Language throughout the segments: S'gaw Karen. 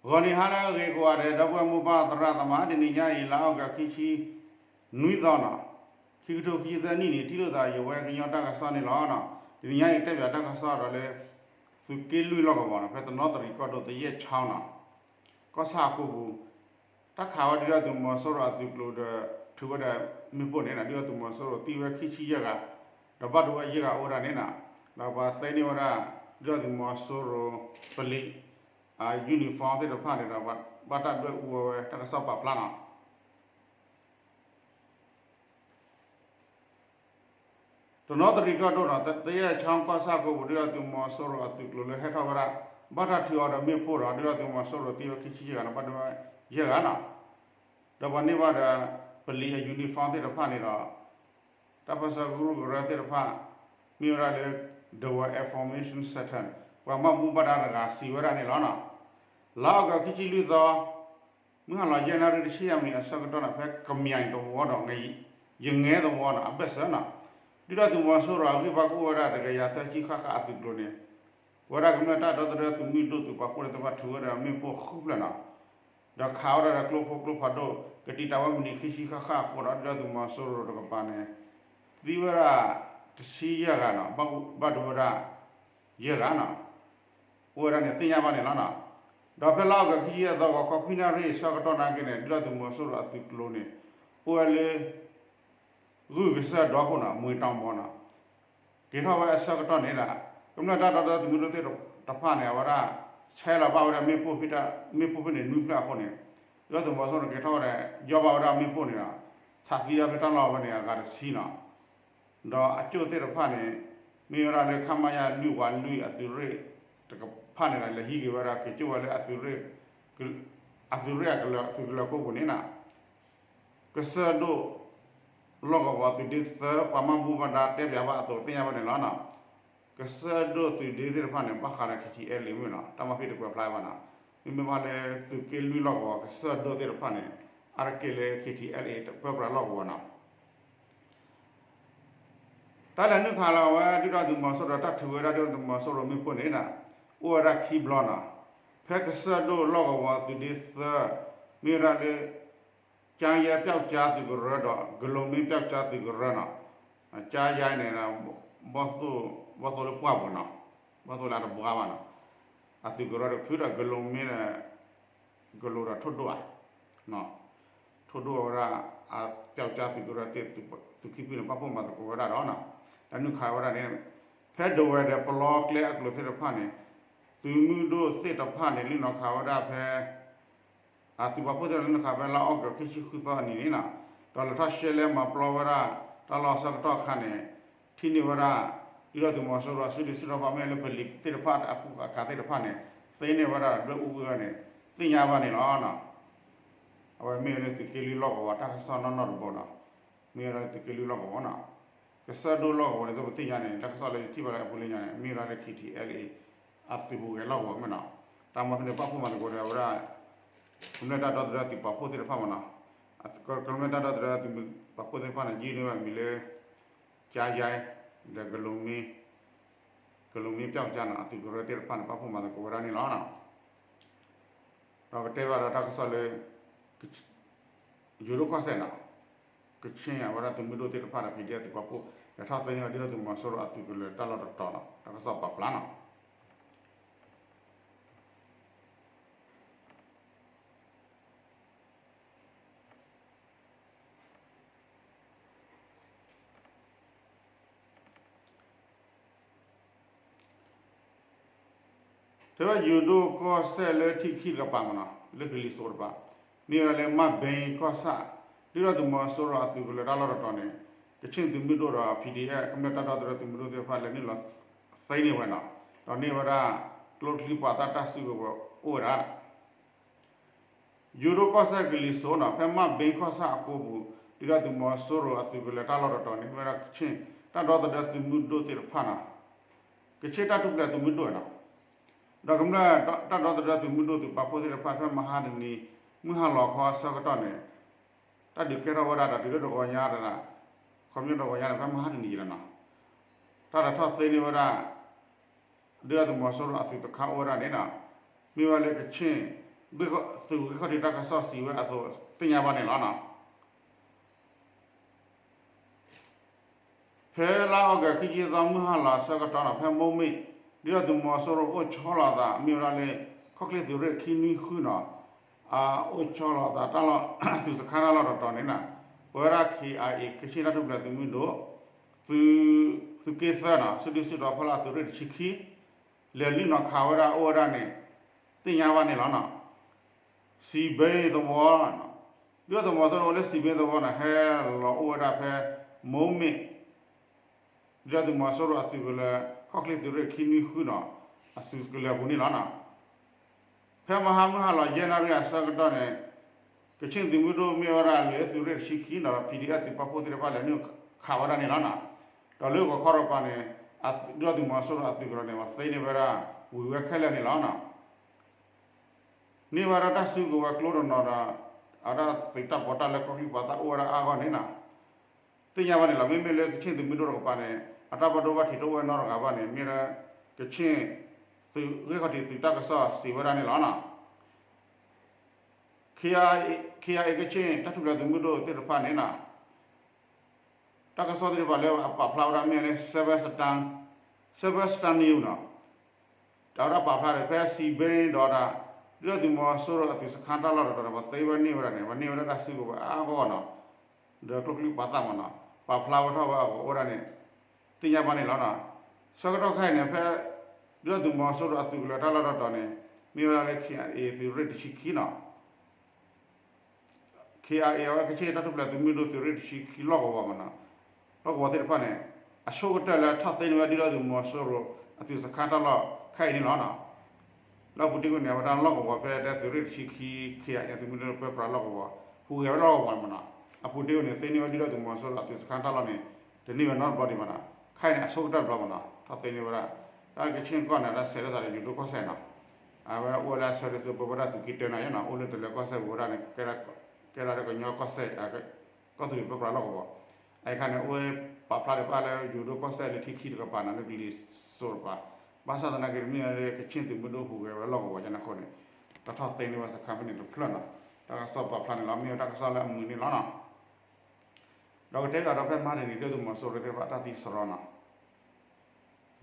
ဂီၤနံၤဟါလၢအဂ့ၤကိးဂၤဒဲး ဒီပုၢ်ဝဲၢ်မိၢ်ပၢ်သရၣ်သမါ, တနံၤညါအံၤ လါအီကူး ခံဆံနွံသီနီၤ, ခံကထိခံဆံသၢနံၣ်န့ၣ် ထံၣ်လိာ်သးယဝဲကညီတၢ်ကစီၣ်န့ၣ်လီၤ. တနံၤညါအံၤ ကတဲဘၣ်တၢ်ကစီၣ်ဒီးလၢ သုးက့လွံၢ်လီၢ်ကဝီၤနီၤ, ဖဲတနီသရံၣ်ကီၢ်ဒိၣ် သယဲၢ်ချီနီၤ, ကီၢ်ဆၣ်အကိပူၤ တၢ်ခးဝဲဒုၣ်ဒါသုးမီၤစိရိၤအသုးကျိၤဒီး ထုးဝဲဒၣ်မ့ၣ်ပိၢ်န့ၣ် ဒုၣ်ဒါသုးမီၤစိရိၤသံဝဲခံဆံယဲၢ်ဂၤ, ဒီးဘၣ်ဒိဝဲယဲၢ်ဂၤအိၣ်ဝဲဒၣ်န့ၣ်နီၤ, ဒီးပှၤသ့န့ၢ်ဝဲဒၣ် ဒုၣ်ဒါသုးမီၤစိရိၤ ပလံး uniform သ့ၣ်တဖၣ်န့ၣ်ဒီး ဘၣ်တၢ်ဒွဲၣ်အူဝဲဝဲ တၢ်ကစီၣ်ပာ်ဖျါနီၤ. တနီသရံၣ်ကီၢ်ဒိၣ်နီၤ, သယဲၢ်ချီကီၢ်ဆၣ်ကိပူၤ ဒုၣ်ဒါသုးမီၤစိရိၤအသုးကျိၤလၢဟဲထီၣ်ဝဲဒၣ် ဘၣ်တၢ်ထုးအီၤဒီးမ့ၣ်ပိၢ်ဒီး ဒုၣ်ဒါသုးမီၤစိရိၤသံဝဲခံဆံယဲၢ်ဂၤန့ၣ် ဘၣ်ဒိဝဲယဲၢ်ဂၤနီၤ, ဒီးပှၤန့ၢ်ဘၣ်ဒီး ပလံးအ uniform သ့ၣ်တဖၣ်န့ၣ်ဒီး တၢ်ပၢဆှၢကရူၢ်ကရၢသ့ၣ်တဖၣ် မ့ၢ်ဝဲဒၣ်လၢ Dawei Information Center ပှၤဘၣ်မူဘၣ်ဒါတဂၤစံးဝဲဒၣ်န့ၣ်လီၤ. လါအီကူး ခံဆံလွံၢ်သီ မုၢ်ဟါလီၤယဲၢ်နၣ်ရံၣ်တဆံယဲၢ်မံးနံးအဆၢကတီၢ်န့ၣ် ဖဲကမံးသဝီဒီး ယငဲသဝီန့ၣ် အဘၢၣ်စၢၤနီၤ, ဒုၣ်ဒါသုးမီၤစိရိၤအဂံၢ်ဘါကအိၣ်ဝဲဒၣ် တကယၤသၢဆံဃၣ်ဃၣ်အသုးကျိၤန့ၣ် ပဝဲဒၣ်ကမျၢၢ်တၢ်ဒီသဒၢသုးမုၢ်ဒိၣ်သုးပာ်ဖှိၣ်သ့ၣ်တဖၣ်ထုးဝဲဒၣ်မ့ၣ်ပိၢ်ဃုဖျၢၣ်နီၤ, ဒီးခးဝဲဒၣ်ဒီးကျိဖိကျိဖးဒိၣ် ကတံာ်တာ်ဝဲမံးနံးခံဆံဃၣ်ဃၣ်အဃိဒီး ဒုၣ်ဒါသုးမီၤစိရိၤတကပၤန့ၣ် သံဝဲဒၣ်တဆံယဲၢ်ဂၤနီၤ, ဘၣ်ဒိဝဲဒၣ်ယဲၢ်ဂၤနီၤ, အိၣ်ဝဲဒၣ်န့ၣ်သ့ၣ်ညါဘၣ်န့ၣ်လီၤ. ဒီးဖဲလါအီကူး ခံဆံယဲၢ်သီ ဂီၤခီခွံနၣ်ရံၣ်အဆၢကတီၢ်နာ်က့န့ၣ် ဒုၣ်ဒါသုးမီၤစိရိၤအသုးကျိၤန့ၣ် အိၣ်ဝဲလၢ ဂုၢ်ကစၢၢ်ဒီခိၣ်နီၤ, မွ့ၢ်တီမီၤနီၤ, က့ၤထီၣ်ဝဲအဆၢကတီၢ်န့ၣ်ဒီး ကမျၢၢ်တၢ်ဒီသဒၢသုးမုၢ်ဒိၣ်သ့ၣ်တဖၣ်န့ၣ် အဝဲဒၣ် ဆဲးလီၤဘၣ်ဝဲဒၣ်မ့ၣ်ပိၢ်ဖဲ မ့ၣ်ပိၢ်ဖဲန့ၣ်နွံဖျၢၣ်အဃိန့ၣ် ဒုၣ်ဒါသုးမီၤစိရိၤန့ၣ် က့ၤထီၣ်ဝဲဒီး ယီၢ်ဘၣ်ဝဲဒၣ်မ့ၣ်ပိၢ်န့ၣ်ဒီး သးသံဝဲဖဲတၢ်လီၢ်ဝဲန့ၣ် အဂၤတဆံနီၤ, ဒီးအကၠိၣ်သ့ၣ်တဖၣ်န့ၣ် မ့ၢ်ဝဲဒၣ်လၢ ခမရ လွံၢ်ဝးလွံၢ် အသုးရ့ၣ်တကဖၣ်န့ၣ်ဒီး လဲၤဟံးက့ၤဝဲဒၣ် က့ၤကၠိၣ်ဝဲလၢအသုးရ့ၣ် အသုးရ့ၣ်အကလၢၤ သုးကလၢၤကိပူၤန့ၣ်နီၤ, ကစၢၢ်ဒိၣ်လီၢ်ကဝီၤသုးဒ့သၢ ပှၤဘၣ်မူဘၣ်ဒါတဲပၠးဘၣ်အသိးသ့ၣ်ညါဘၣ်န့ၣ်လီၤ. ကစၢၢ်ဒိၣ်သုးဒ့သ့ၣ်တဖၣ်န့ၣ် ဘၣ်ဃးဒီး KTLA မ့ၢ်နီၤ, တၢ်မၤဖံးတကွဲးဖျါဘၣ်နီၤ, မ့မ့ၢ်ဘၣ်လၢသုးက့လွံၢ်လီၢ်ကဝီၤ ကစၢၢ်ဒိၣ်သ့ၣ်တဖၣ်န့ၣ် အါတက့ၢ်လၢ KTLA တပၢပြးလီၢ်ကဝီၤနီၤ. တၢ်လဲၤနုာ်ခးလီၤဝဲဒုၣ်ဒါသုးမီၤစိရိၤ တၢ်ထုးဝဲဒၣ်ဒုၣ်ဒါသုးမီၤစိရိၤမ့ၣ်ပိၢ်န့ၣ်ဒီး အိၣ်ဝဲဒၣ်ခံဘျီနီၤ, ဖဲကစၢၢ်ဒိၣ်လီၢ်ကဝီၤသုးဒ့သၢ မ့ၢ်ဝဲဒၣ်လၢ ကၠါယါပျောက်ကျားသုးကရၢဒီး ကလိၤမ့ၢ်ပျောက်ကျားသုးကရၢနီၤ, ကၠါယါန့ၣ် ဘီၣ်သိၣ် ဘီၣ်သိၣ်လၢပှၢ်ပူၤနီၤ, ဘီၣ်သိၣ်လၢအတဘှါဘၣ်နီၤ, အသုးကရၢတဖုဒီး ကလိၤမ့ၢ် ကလိၤဒီးထိၣ်ဒိၣ်ဧါ ထိၣ်ဒိၣ်ဝဲဒၣ် အပျောက်ကျားသုးကရၢသ့ၣ် သုးခံဖုန့ၣ် ပာ်ဖှိၣ်မၤသကိးဝဲဒၣ်ဒီးနီၤ, တၢ်နုာ်ခးဝဲဒၣ်န့ၣ် ဖဲဒဝဲၢ်ဒီးပလီကျဲအကျိၤသ့ၣ်တဖၣ်န့ၣ် သုးမုၢ်ဒိၣ်သ့ၣ်တဖၣ်န့ၣ် လံနီၤခးဝဲဒၣ်ဖဲ အသုးပာ်ဖှိၣ်သ့ၣ်တဖၣ် လံနီၤခးဖဲလါအီကူး ခံဆံဃုသီအနံၤန့ၣ်နီၤ, ဒီးလဲၤထီၣ်ရှဲလဲမၤပျီဝဲဒၣ် တၢ်လီၢ်အဆၢကတီၢ်အခါန့ၣ် ထံၣ်န့ၢ်ဝဲဒၣ် ဒုၣ်ဒါသုးမီၤစိရိၤအစုဒုးစုထီၣ်ဘၣ် မ့ၢ်လၢပလံၤသ့ၣ်တဖၣ်အဃူအခါသ့ၣ်တဖၣ်န့ၣ် သ့န့ၢ်ဝဲဒၣ်ဒွဲၣ်အူဝဲန့ၣ် သ့ၣ်ညါဘၣ်န့ၣ်လီၤ. အဝဲမ့ၢ်ဝဲလၢသုးက့လွံၢ်လီၢ်ကဝီၤတၢ်ကစီၣ်နီၢ်နီၢ်တဘိနီၤ, မ့ၢ်ဝဲဒၣ်သုးက့လွံၢ်လီၢ်ကဝီၤနီၤ, ကစၢၢ်ဒိၣ်လီၢ်ကဝီၤန့ၣ် ပသ့ၣ်ညါန့ၣ် တၢ်ကစီၣ်လၢယထံၣ်ဘၣ်လၢအပူၤလၢညါန့ၣ် မ့ၢ်ဝဲဒၣ်လၢ KTLA အသုးပူၤဂဲၤလီၢ်ကဝီၤမ့ၢ်နီၤ, တၢ်မၤဖဲန့ၣ် ပာ်ဖှိၣ်မၤသကိးဒီးဝဲဒၣ် ကမျၢၢ်တၢ်ဒီသဒၢသုးပာ်ဖှိၣ်သ့ၣ်တဖၣ်မ့ၢ်နီၤ, ကမျၢၢ်တၢ်ဒီသဒၢသုးပာ်ဖှိၣ်သ့ၣ်တဖၣ်န့ၣ် ယုၢ်န့ၢ်ဝဲအမံၤလၢ ကၠါယါ ဒီးကလိၤမ့ၢ် ကလိၤမ့ၢ်ပျောက်ကျားနီၤ အသုးကရၢသ့ၣ်တဖၣ်န့ၣ် ပာ်ဖှိၣ်မၤသကိးဝဲဒၣ်န့ၣ်လီၤ. ဒီးကတဲဘၣ်ဒီးတၢ်ကစီၣ်လၢ ယိၤဒိၣ်ကီၢ်စဲၣ်နီၤ ကခ့ၣ်အဝဲဒၣ်သုးမုၢ်ဒိၣ်သ့ၣ်တဖၣ်ဒီး PDF သုးပာ်ဖှိၣ် လဲၤထီၣ်သ့န့ၢ်ဝဲဒၣ်ဒုၣ်ဒါသုးမီၤစိရိၤအသုးကလၢၤတၢ်လီၢ်တတီၤနီၤ တၢ်ကစီၣ်ပာ်ဖျါနီၤ တဲဝဲယိၤဒိၣ်ကီၢ်စဲၣ်လၢထံခံတကပၤမ့ၢ်နီၤ လၢကလံၤစိးတကပၤ မ့ၢ်ဝဲဒၣ်လၢ မၣ်ဘ့ကီၢ်ဆၣ် ဒုၣ်ဒါသုးမီၤစိရိၤအသုးကလၢၤတၢ်လီၢ်တတီၤန့ၣ် ကခ့ၣ်သုးမုၢ်ဒိၣ်ဒီး PDF ကမျၢၢ်တၢ်ဒီသဒၢသုးမုၢ်ဒိၣ်သ့ၣ်တဖၣ် လဲၤနုာ်လီၤသ့န့ၢ်ဝဲနီၤ ဒီးန့ၢ်ဝဲဒၣ် ကျိချံမျိာ်သၣ်တၢ်စုကဝဲၤအိၣ်ဝဲဒၣ် ယိၤဒိၣ်ကီၢ်စဲၣ်ကလံၤစိးနီၤ ဖဲမၣ်ဘ့ကီၢ်ဆၣ်အကိပူၤ ဒုၣ်ဒါသုးမီၤစိရိၤအသုးကလၢၤတၢ်လီၢ်တတီၤန့ၣ် မ့ၢ်ဝဲဒၣ်ကခ့ၣ်တၢ်ဒီသဒၢသုးမုၢ်ဒိၣ်သ့ၣ်တဖၣ်နီၤ ကခ့ၣ်တၢ်ထူၣ်ဖျဲးသုးမုၢ်ဒိၣ်နီၤ ဒီးကမျၢၢ်တၢ်ဒီသဒၢသုးမုၢ်ဒိၣ်သုးပာ်ဖှိၣ်သ့ၣ်တဖၣ် ဖဲမဟါတနံၤ မုၢ်ဟါလီၤခီအဆၢကတီၢ်န့ၣ် တၢ်ဒုးကဲထီၣ်ဝဲဒၣ်ဒီးတုၤလၢတဂီၤညါဒီး ခီပညီတဂီၤညါန့ၣ် ဖဲမဟါတနံၤလီၤနီၤ တၢ်လဲၤထီၣ်သ့န့ၢ်ဝဲဒၣ် ဒုၣ်ဒါသုးမီၤစိရိၤအသုးတခါအိၣ်ဝဲဒၣ်န့ၣ်နီၤ မ့ၢ်ဝဲလၢကခ့ၣ် သုးဂ့ၢ်ခီၣ်ထံးတၢ်ကစီၣ်စံးဝဲအသိးသ့ၣ်ညါဘၣ်န့ၣ်လီၤ. ဖဲလါအီကူးခံဆံသီမုၢ်ဟါလီၤအဆၢကတီၢ်နီၤ ဖဲမိၢ်မ့ၢ် ဒုၣ်ဒါသုးမီၤစိရိၤအိၣ်ဆီလီၤအသး မ့ၢ်ဝဲဒၣ်လၢ ခီၣ်ချ့သုးရ့ၣ်ခံနွံဃုနီၤ အအိၣ်ဆီလီၤအသးတၢ်လီၢ် သုးစခါတၢ်လီၢ်တတီၤန့ၣ်နီၤ ပဝဲဒၣ် ခ့ၣ်အၣ်အ့ၣ် ကချ့ၣ်တၢ်ထူၣ်ဖျဲးသုးမုၢ်ဒိၣ် သုးက့သၢနီၤ စုဒုစုတီၤဖီလာ်သုးရ့ၣ်တဆံခံ လဲၤလုၢ်နီၤခးဝဲဒၣ်အိၣ်ဝဲဒၣ်န့ၣ် သ့ၣ်ညါဘၣ်န့ၣ်လီၤနီၤ. စံးဘ့သဝီ ဒုၣ်ဒါသုးမီၤစိရိၤအိၣ်လၢစံးဘ့သဝီနီၤ ဟဲလီၤအိၣ်ဝဲဒၣ်ဖဲ မိၢ်မ့ၢ် ဒုၣ်ဒါသုးမီၤစိရိၤအသုးကလၢၤ ခီၣ်ချ့သုးရ့ၣ်ခံနွံဃုနီၤ အသုးကလၢၤအပူၤန့ၣ်လီၤနီၤ. ဖဲမဟါမုၢ်ဟါလီၤယဲၢ်နၣ်ရံၣ်အဆၢကတီၢ်န့ၣ် ကချ့ၣ်သုးမုၢ်ဒိၣ်မ့ၢ်ဝဲဒၣ်လၢသုးရ့ၣ်တဆံခံနီၤ PDF သုးပာ်ဖှိၣ်သ့ၣ်တဖၣ်လဲၤနုာ်ခးဝဲဒၣ်န့ၣ်လီၤနီၤ. ဒီးလၢဂီၤခီတကပၤန့ၣ် ဒုၣ်ဒါသုးမီၤစိရိၤအသုးကလၢၤန့ၣ် ပှၤသ့န့ၢ်ဝဲဒၣ် ဝံၤဝဲခဲလၢာ်န့ၣ်လီၤနီၤ. န့ၢ်ဝဲဒၣ်တၢ်စုကဝဲၤကျိတနီၤဒီး အဝဲဒၣ်သုးတၢ်ပီးတၢ်လၢကျိချံပှၤသၣ်အိၣ်ဝဲဒၣ်အါဂီၢ်န့ၣ်နီၤ သ့ၣ်ညါဘၣ်န့ၣ်လီၤ. မ့မ့ၢ်လၢကချ့ၣ်သုးမုၢ်ဒိၣ်တကပၤန့ၣ် အတၢ်ဘၣ်ဒိဘၣ်ထံးတအိၣ်ဝဲနီတဂၤဘၣ်န့ၣ် မ့ၢ်လၢ ကချ့ၣ်သုးဂ့ၢ်ခီၣ်ထံးသုးတၢ်ကစီၣ်စံးဝဲဒၣ်န့ၣ်လီၤနီၤ. ခ့ၣ်အၣ်အ့ၣ် ကချ့ၣ်တၢ်ထူၣ်ဖျဲးသုးမုၢ်ဒိၣ်သ့ၣ်တဖၣ်န့ၣ်နီၤ တၢ်ကစီၣ်သ့ၣ်တဖၣ်လၢအပာ်ဖျါဝဲဒၣ်မ့ၢ်လၢ Seven Star News နီၤ အဝဲဒၣ်ပာ်ဖျါဒီးဖဲစံးဘ့ဒီးဒၣ် ဒုၣ်ဒါသုးမီၤစိရိၤအသုးစခါတၢ်လီၢ်တတီၤန့ၣ် ပှၤသ့ဝဲန့ၢ်ဝဲဒၣ်န့ၣ် ပှၤန့ၢ်ဝဲဒၣ်တၢ်စုကဝဲၤအါဂီၢ်နီၤ ဒီးကျိချံပှၤသၣ်မးနီၤ ပာ်ဖျါဝဲထီၣ်ဝဲအဂီၢ်အိၣ်ဝဲဒၣ်န့ၣ် သ့ၣ်ညါဘၣ်န့ၣ်လီၤနီၤ. ဆၢကတီၢ်ခဲအံၤန့ၣ် ဖဲ ဒုၣ်ဒါသုးမီၤစိရိၤအသုးကလၢၤတၢ်လီၢ်တတီၤန့ၣ် မ့ၢ်ဝဲဒၣ်လၢ ခ့ၣ်အၣ်အ့ၣ် သုးရ့ၣ်တဆံခံနီၤ ခ့ၣ်အၣ်အ့ၣ် အဝဲကချ့ၣ်တၢ်ထူၣ်ဖျဲးသုးမုၢ်ဒိၣ်သုးရ့ၣ်တဆံခံလီၢ်ကဝီၤမးနီၤ လီၢ်ကဝီၤသ့ၣ်တဖၣ်န့ၣ် အဆိကတၢၢ်လၢထီၣ်သ့န့ၢ်ဝဲဒုၣ်ဒါသုးမီၤစိရိၤအသုးစခါတၢ်လီၢ်ခဲအံၤန့ၣ်လီၤနီၤ. လၢအပူၤတ့ၢ်ဝဲန့ၣ် အဝဲဒၣ်လီၢ်ကဝီၤဖဲတဲသုးရ့ၣ်တဆံခံ ခ့ၣ်အၣ်အ့ၣ် သုးမုၢ်ဒိၣ်ပၢပြးလီၢ်ကဝီၤ ဟူးဂဲၤဝဲလီၢ်ကဝီၤမးနီၤ အပူၤတ့ၢ်ဝဲန့ၣ် သ့န့ၢ်ဝဲဒုၣ်ဒါသုးမီၤစိရိၤအသုးစခါတၢ်လီၢ်န့ၣ် တန့ၢ်ဝဲနီတဘျီဒံးဘၣ်နီၤ ခဲအံၤန့ၣ် အဆိကတၢၢ်တဘျီမးနီၤ ထီၣ်သ့န့ၢ်ဝဲဒၣ် တၢ်ကဆ့ၣ်ကီၢ်န့ၣ် တၢ်ဆဲးလၢသးဒီးယိၤဒိၣ်ကီၢ်စဲၣ်နီၤ အဝဲဒၣ်အိၣ်ဝဲလၢအဆၢဒိၣ်သုးပၢဝဲဒၣ်သုးက့တၢနီၤနီၤ အိၣ်လၢတလၢၤကီၢ်စဲၣ်ပူၤဝဲဒၣ်န့ၣ် ကဲဒၣ်ကညီကီၢ်စဲၣ် ကီၢ်သူလ့ၤပၢပြးလီၢ်ကဝီၤ အခါန့ၣ် အိၣ်ဝဲပာ်ဖျါဒံးဘၣ်လၢယိၤဒိၣ်ကီၢ်စဲၣ်လၢထံခံတကပၤနီၤ လၢကလံၤစိးတကပၤ ဘၣ်ဆၣ်သနာ်က့ မ့ၢ်လၢကချ့ၣ်သုးမုၢ်ဒိၣ်ဟူးဂဲၤဝဲလီၢ်ကဝီၤညါန့ၣ်အဃိန့ၣ် တၢ်ထီၣ်သ့န့ၢ်ဝဲစခါဖဲန့ၣ်တဖျၢၣ်နီၤ တၢ်ကစီၣ်ပာ်ဖျါန့ၣ်လီၤ မ့ၢ်ဝဲတၢ်ကစီၣ်လၢအမုာ်န့ၣ်လီၤနီၤ ဒီးကတဲကဒီးဖဲမဟါတနံၤ ဒုၣ်ဒါသုးမီၤစိရိၤသ့ၣ်တဖၣ်တၢ်သံစရီနီၤ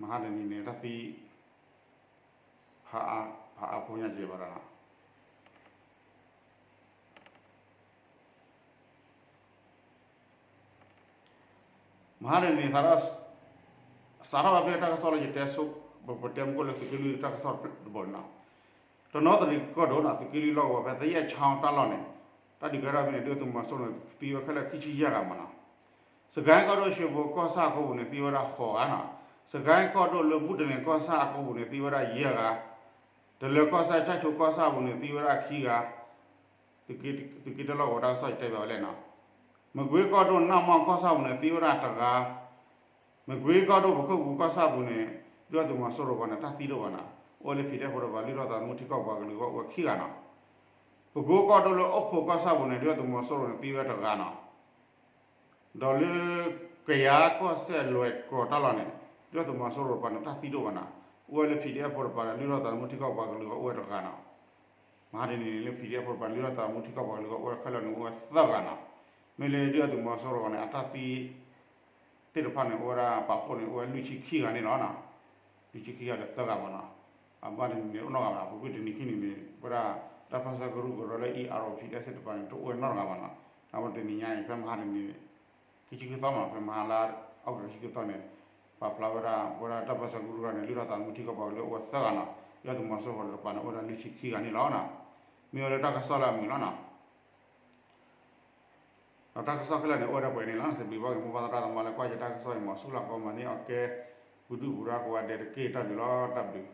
မဟါတနံၤန့ၣ် တၢ်သံ ဖးအါဖးအါဖိညါကဲဘၣ်ဒီး မဟါတနံၤန့ၣ် စးထီၣ်ဘၣ်ဖဲတၢ်ကစီၣ်လၢယတဲဆိ ပတဲမုၢ်ကိၣ်လၢသုးက့လွံၢ်တၢ်ကစီၣ်တဘိန့ၣ်နီၤ တနီသရံၣ်ကီၢ်ဒိၣ်နီၤ သုးက့လွံၢ်လီၢ်ကဝီၤဖဲသယဲၣ်ခၠီတၢ်လီၢ်န့ၣ် တၢ်ဒုးကဲထီၣ်ဖဲန့ၣ် ဒုၣ်ဒါသုးမီၤစိရိၤန့ၣ် သံဝဲခဲလၢာ်ခံဆံယဲၢ်ဂၤမးနီၤ စကဲၣ်ကီၢ်ဒိၣ် ရွှေဘိုကီၢ်ဆၣ်အကိပူၤန့ၣ် သံဝဲဒၣ်ဃိးဂၤနီၤ စကဲၣ်ကီၢ်ဒိၣ်လၢဘူၣ်တလ့ၣ်ကီၢ်ဆၣ်အကိပူၤန့ၣ် သံဝဲဒၣ်ယဲၢ်ဂၤ တလၢၤကီၢ်ဆၣ် ကၠဲၣ်ဆိကီၢ်ဆၣ်အပူၤန့ၣ် သံဝဲဒၣ်ခံဂၤ သုးက့တၢလီၢ်ကဝီၤတၢ်ကစီၣ်ယတဲဘၣ်ဝဲလဲၣ်နီၤ မကွ့ကီၢ်ဒိၣ် နၢ်မီၢ်ကီၢ်ဆၣ်ပူၤန့ၣ် သံဝဲဒၣ်တဂၤ မကွ့ကီၢ်ဒိၣ် ပခိၣ်ပူၤကီၢ်ဆၣ်ပူၤန့ၣ် ဒုၣ်ဒါသုးမီၤစိရိၤပှၤန့ၣ် တၢ်သံဒိၣ်ဘၣ်နီၤ အိၣ်ဝဲလၢ PDF ဖိတကပၤ လုၢ်ထီၣ်သးသမူထံကီၢ်ပှၤကလုာ်ဂီၢ်အိၣ်ဝဲခံဂၤနီၤ ပကိကီၢ်ဒိၣ်လၢအိၣ်ဖှိၣ်ကီၢ်ဆၣ်ပူၤန့ၣ် ဒုၣ်ဒါသုးမီၤစိရိၤန့ၣ် သံဝဲတဂၤနီၤ ဒီးလၢ ကယၤကီၢ်စဲၣ်လွဲၢ်ကီၢ်တၢ်လီၢ်န့ၣ် ဒုၣ်ဒါသုးမီၤစိရိၤပှၤန့ၣ် တၢ်သံဒိၣ်ဘၣ်နီၤ အိၣ်ဝဲလၢ PDF ဖိတကပၤဒီး လုၢ်ထီၣ်သးသမူထံကီၢ်ပှၤကလုာ်ဂီၢ်အိၣ်ဝဲတဂၤနီၤ မဟါတနံၤန့ၣ်လၢ PDF ဖိတကပၤ လုၢ်ထီၣ်သးသမူထံကီၢ်ပှၤကလုာ်ဂီၢ်အိၣ်ဝဲခဲလၢာ်န့ၣ် အိၣ်ဝဲသၢဂၤနီၤ မ့ၢ်လၢဒုၣ်ဒါသုးမီၤစိရိၤန့ၣ် အတၢ်သံ သ့ၣ်တဖၣ်န့ၣ် အိၣ်ဝဲဒၣ်ပာ်ဖှိၣ်န့ၣ် အိၣ်ဝဲလွံၢ်ဆံခံဂၤန့ၣ်လီၤနီၤ လွံၢ်ဆံခံဂၤဒီးသၢဂၤမးနီၤ အဘၣ်တနံၤန့ၣ် အိၣ်နီတဂၤဘၣ်နီၤ ပူၤကွံာ်တနံၤခံနံၤန့ၣ် ဝဲဒၣ်တၢ်ပၢၢ်ဆၢကရူၢ်ကရၢလၢ အံၤ ROP သ့ၣ်တဖၣ်န့ၣ် တအိၣ်ဝဲနီတဂၤဘၣ်နီၤ အဝဲတနံၤညါအံၤ ဖဲမဟါတနံၤ ခံဆံဃုသီမးနီၤ ဖဲမဟါလါအီကူးခံဆံဃုသီန့ၣ် ပာ်ဖျါဝဲဒၣ် ပဝဲဒၣ်တၢ်ပၢၢ်ဆၢကရူၢ်ကရၢန့ၣ် လုၢ်ထီၣ်သးသမူထံကီၢ်ပှၤကလုာ်အိၣ်ဝဲသၢဂၤနီၤ ဒုၣ်ဒါသုးမီၤစိရိၤတကပၤန့ၣ် အိၣ်ဝဲဒၣ်လွံၢ်ဆံခံဂၤန့ၣ်လီၤနီၤ မ့ၢ်ဝဲလၢတၢ်ကစီၣ်လၢအမုာ်လီၤနီၤ ဒီးတၢ်ကစီၣ်ခဲလၢာ်န့ၣ် အိၣ်ဝဲဒၣ်ပှဲၤန့ၣ်လီၤ စံးဘျုးဘၣ်က့ၤမိၢ်ပၢ်သရၣ်သမါလၢကွၢ်ယတၢ်ကစီၣ်အံၤ မ်အစုလၢကီးမၤန့ၢ်အီၤကဲ ပူၤဒုၣ်ပူၤဒါကိးဂၤဒဲးတက့ၢ် တၢ်ဘျုးလီၤ တၢ်ဘျုး